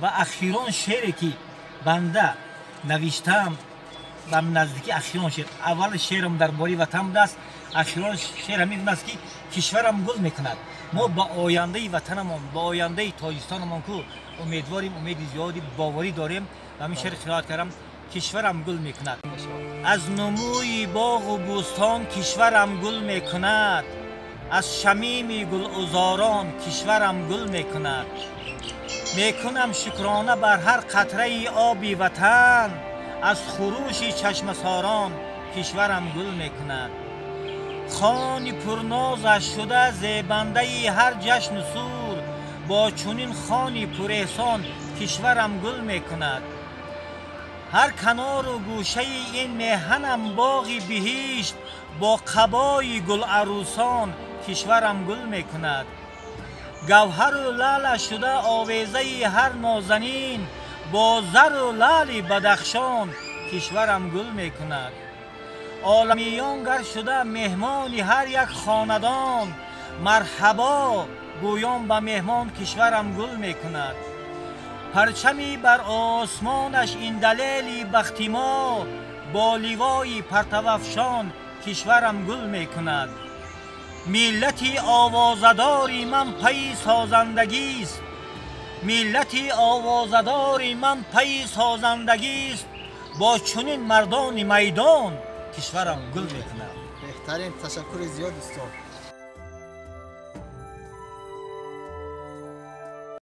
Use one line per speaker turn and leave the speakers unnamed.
Ва ахирон шеъре ки банда навиштаам, ба наздики ахирон шеър, аввал шеърам дар бораи ватан будааст, ахирон шеър ҳамин аст, ки кишварам гул мекунад. Мо ба ояндаи ватанамон, ба ояндаи Тоҷикистонамон ку умедворим, умеди зиёди боварӣ дорем. Ва ҳамин шеър қироат кардам: кишварам гул мекунад. Аз нумӯи боғу бӯстон кишварам гул мекунад, аз шамими гулузорон кишварам гул мекунад. Мекунам шукрона бар ҳар қатраи оби ватан, аз хурӯши чашмасорон кишварам гул мекунад. Хони пурнозаш шуда зебандаи ҳар ҷашну сур, бо чунин хони пурэҳсон кишварам гул мекунад. Ҳар канору гӯшаи ин меҳанам боғи биҳишт, бо қабои гуларӯсон кишварам гул мекунад. Гавҳару лаъла шуда овезаи ҳар нозанин, бо зару лаъли Бадахшон кишварам гул мекунад. Оламиён гар шуда меҳмони ҳар як хонадон, марҳабо гӯён ба меҳмон кишварам гул мекунад. Парчами бар осмонаш ин далели бахти мо, бо ливои партавафшон кишварам гул мекунад. Миллати овозадори ман пайи созандагист, миллати овозадори ман пайи созандагист, бо чунин мардони майдон кишварам гул мекунад.
Беҳтарин, ташаккури зиёд, устод.